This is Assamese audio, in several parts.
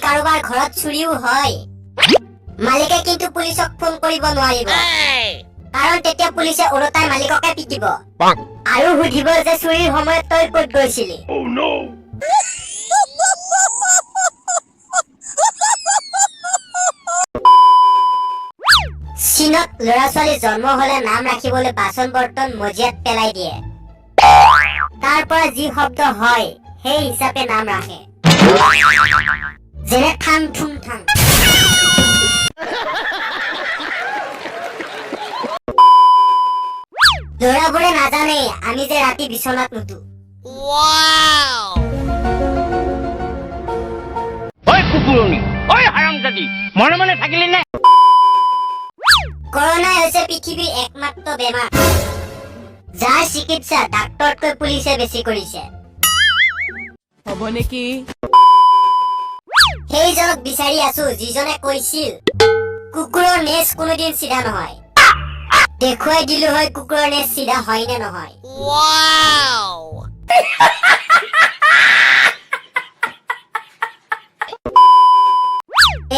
কাৰোবাৰ ঘৰত চুৰিও হয়, মালিকে কিন্তু পুলিচক ফোন কৰিব নোৱাৰিব, কাৰণ তেতিয়া পুলিচে ওলোটাই মালিককে পিটিব আৰু সুধিব যে চুৰিৰ সময়ত তই ক'ত গৈছিলি। চীনত ল'ৰা ছোৱালী জন্ম হলে নাম ৰাখিবলৈ বাচন বৰ্তন মজিয়াত পেলাই দিয়ে, তাৰ পৰা যি শব্দ হয় সেই হিচাপে নাম ৰাখে, যেনে থাং থুং থাং। ল'ৰাবোৰে নাজানে আমি যে ৰাতি বিচনাত নুঠো। ঐ কুকুৰণী, ঐ হাৰামজাদি, মনে মনে থাকিলি নে? কৰোণাই হৈছে পৃথিৱীৰ একমাত্ৰ বেমাৰ যাৰ চিকিৎসা ডাক্তৰতকৈ পুলিচে বেছি কৰিছে। হ'ব নেকি? সেইজনক বিচাৰি আছো যিজনে কৈছিল কুকুৰৰ নেজ কোনোদিন চিধা নহয়। দেখুৱাই দিলো হয় কুকুৰৰ নেজ চিধা হয় নে নহয়।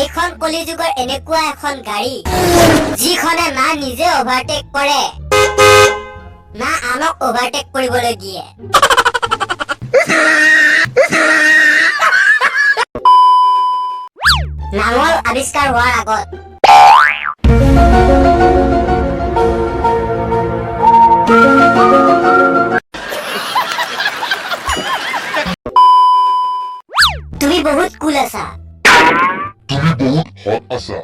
এইখন কলিযুগৰ এনেকুৱা এখন গাড়ী যিখনে না নিজে অভাৰটেক কৰে, না আনক অভাৰটেক কৰিবলৈ দিয়ে। নাঙল আৱিষ্কাৰ হোৱাৰ আগত তুমি বহুত কুল আছা, তুমি বহুত হট আছা,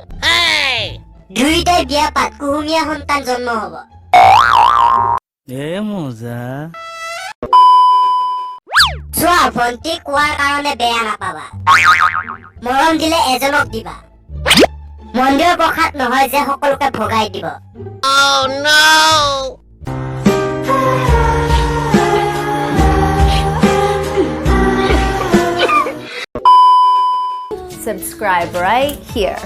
দুয়োটাই বিয়া পাত, কুহুমীয়া সন্তান জন্ম হব। এ মজা। চোৱা ভন্টি, কোৱাৰ কাৰণে বেয়া নাপাবা, মৰম দিলে এজনক দিবা, মন্দিৰৰ প্ৰসাদ নহয় যে সকলোকে ভগাই দিব। Subscribe right here.